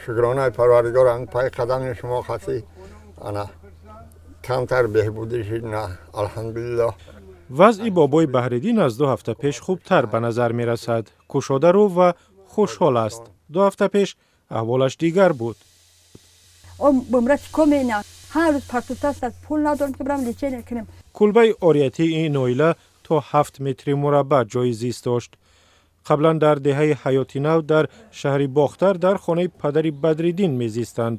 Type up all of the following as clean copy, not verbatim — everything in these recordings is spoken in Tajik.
Шукронаи Парвардигор, пай қадами шумо хасӣ ана камтар беҳбудӣ шид, на, алҳамдулиллоҳ. Вазъи бобои Баҳриддин аз 2 ҳафта пеш хубтар ба назар мерасад. Кушодарӯ ва хушҳол аст. 2 ҳафта пеш аҳволаш дигар буд. Бумра чико мена, ҳар рӯз партутаст, пул надорем, ки барам лечение кунем. Кулбаи ориятии ин оила то 7 метри мураббаъ ҷои зист дошт. Қаблан дар деҳаи Ҳаёти Нав дар шаҳри Бохтар дар хонаи падари Бадриддин мезистанд.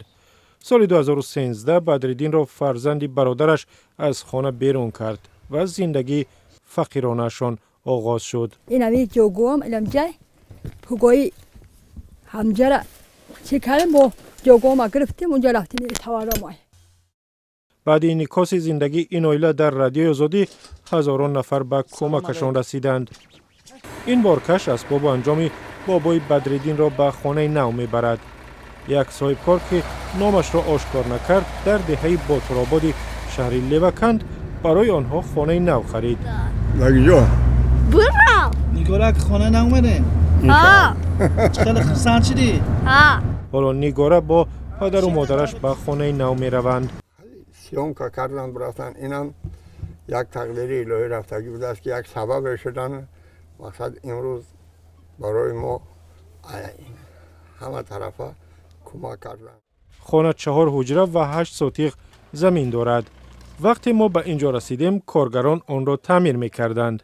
Соли 2013 Бадриддинро фарзанди бародараш аз хона берун кард ва зиндагии фақиронаашон оғоз шуд. Инами ҷогӯам, иламҷай пугои ҳамҷара чӣ кардем, бо ҷогӯама гирифтем, унҷа рафтем, таваромай. Баъди инъикоси зиндагии ин оила дар Радиои Озодӣ ҳазорон нафар ба кӯмакашон расиданд. Ин боркаш асбобу анҷоми бобои Бадриддинро ба хонаи нав мебарад. Як соҳибкор, ки номашро ошкор накард, дар деҳаи Ботурободи шаҳри Леваканд барои онҳо хонаи нав харид. Ягҷо. Бирав. Нигора, хона нав омадем, чӣ хеле хурсанд шудӣ? Ҳоло Нигора бо падару модараш ба хонаи нав мераванд. Съёмка кардан рафтан, инам як тақдири илоҳӣ рафтагӣ будааст, ки як сабабе шудан. Мақсад, имрӯз барои мо ҳама тарафа кӯмак кардан. Хона чаҳор ҳуҷра ва 8 сотиқ замин дорад. Вақте мо ба ин ҷо расидем, коргарон онро таъмир мекарданд.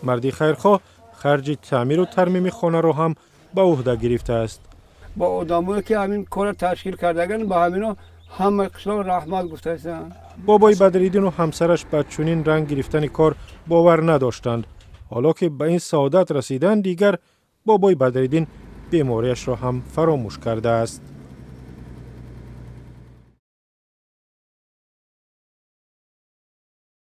Марди хайрхоҳ харҷи таъмиру тармими хонаро ҳам ба ӯҳда гирифтааст. Ба одамое, ки ҳамин корро ташкил кардаган, ба ҳамино ҳама қишлоқ раҳмат гуфтаистанд. Бобои Бадриддину ҳамсараш ба чунин ранг гирифтани кор бовар надоштанд. Ҳоло ки ба ин саодат расиданд, дигар бобои Бадриддин бемориашро ҳам фаромӯш кардааст.